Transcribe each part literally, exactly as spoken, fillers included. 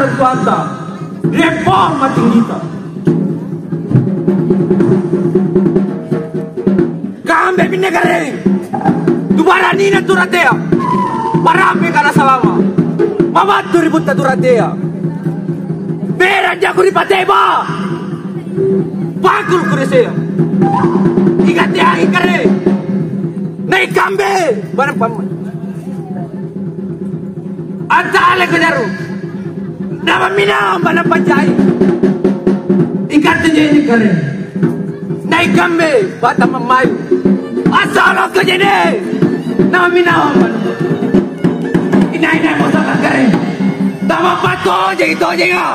Tuanta, ri eppong matinggita. Kambe binne gareng, tu baranina tu ratea, parampe kana salama, mabattu ri butta tu ratea. Berang jaku ri pateba, pakul kuresea. Ikatte angi kare, naikambe barang pamma. Antaleko jaru, namamminamba napanjai. Ikatte je'ne' kare, naikambe bata mammayu. Assaloko je'ne', namamminamba. Inai-nai mosaka kare, tamapattojengi tojenga,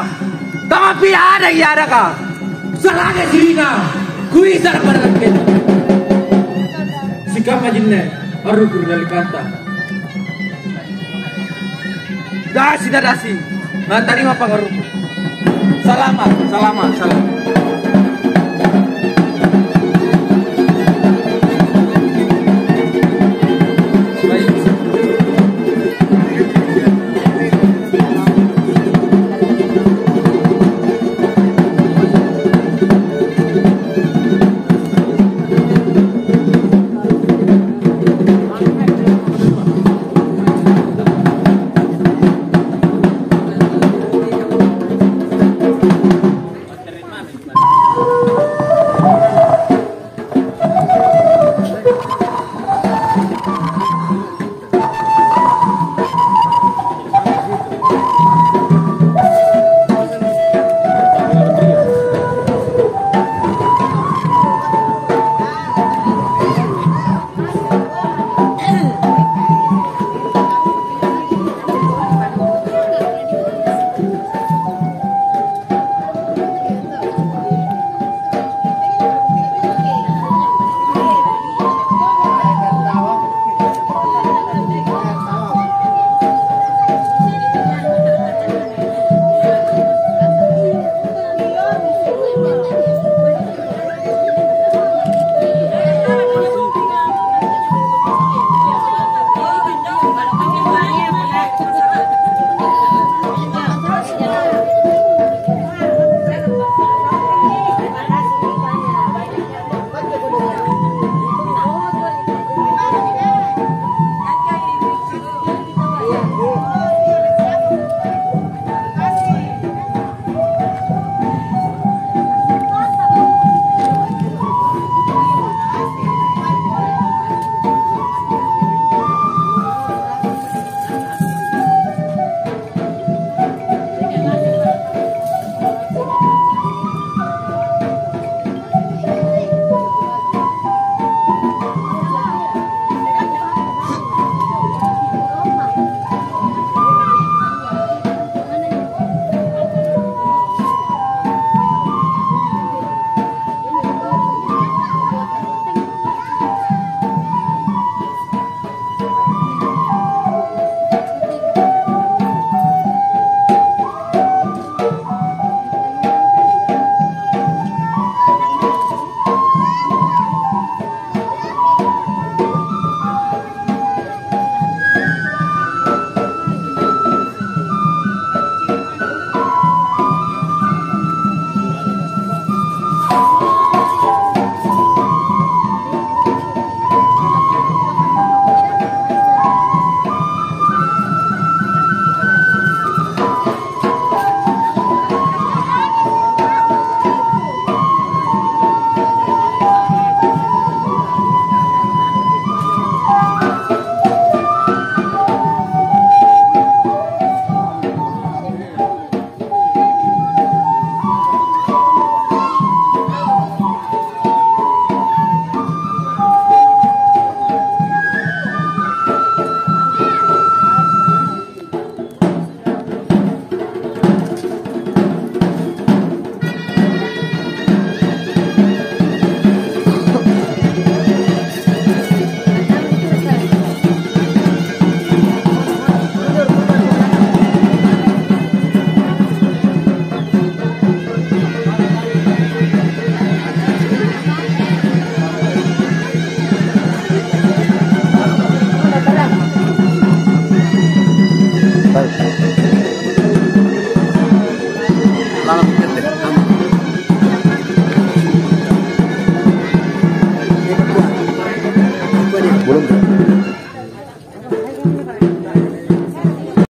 tamapiadai adaka. Salage sirina, kuisa pada rakkena. Sikamma jinne, arruku ri dallekanna. Dasi na dasi, natarima pangaruku. Salama', salama', salama'.